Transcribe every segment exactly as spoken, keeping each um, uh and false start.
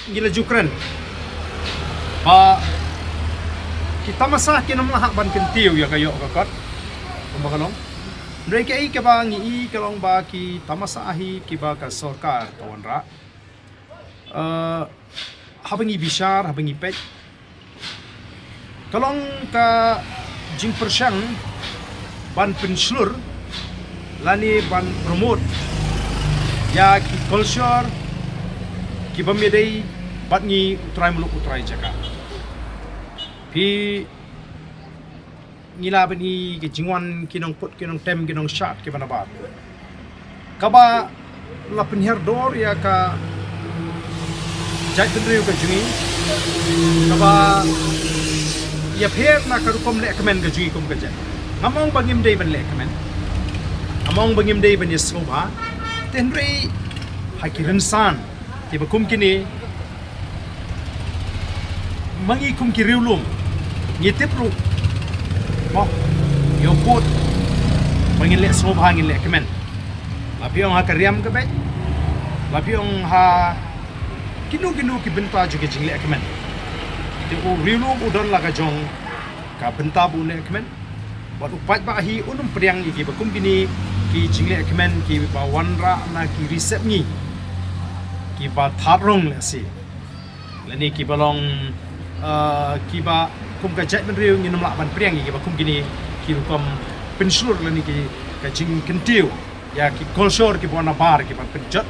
Ngi la ju kren ba ki tamasa kin ym lah ban kyntiew ïa ka ïoh ka kot. Kumba ka long, hynrei kaei kaba ngi i ka long ba ki tamasa hi kiba ka sorkar ka wanrah. Eh, haba ngi bishar, haba ngi peit, ka long ka jingpyrshang ban pynshlur lane ban promote ïa ki culture ki bym ïadei bad ngi u trai muluk u trai jaka. Phi ngi la bad ngi ki jingwan ki nongput ki nongtem ki nongshad kiba nabar. Kaba la pynhiar dor ïa ka jaitbynriew ka jong ngi, kaba ïapher na ka rukom lehkmen ka jong ngi kum ka jait. Ngam ong ba ngim dei ban lehkmen, ngam ong ba ngim dei ban ïasngewbha, te hynrei ha ki rynsan kiba kum kine, ma ngi kum ki riewlum ngi tip ruh, mo, ïa u pud ba ngin leh sngewbha, ngin lehkmen. La phi ong ha ka riam ka beit, la phi ong ha kino kino ki bynta jong ki jinglehkmen, te u riewlum u don la ka jong ka bynta ba u lehkmen. Bad u paidbah hi un ym pdiang ïa kiba kum kine ki jinglehkmen kiba wanrah na ki ri sepngi kiba thad rong lehse, lane kiba long, ah, kiba kum ka jaitbynriew ngin ym lah ban pdiang ïa kiba kum kine ki rukom pynshlur lane ki, ka jingkyntiew ïa ki culture kiba nabar kiban pynjot,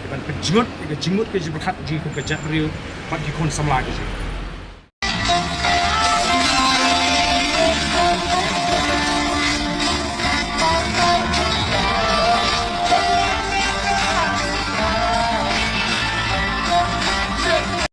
kiban pynjngut ïa ka jingmut ka jingpyrkhat jong ngi kum ka jaitbynriew bad ki khun samla ka jong ngi.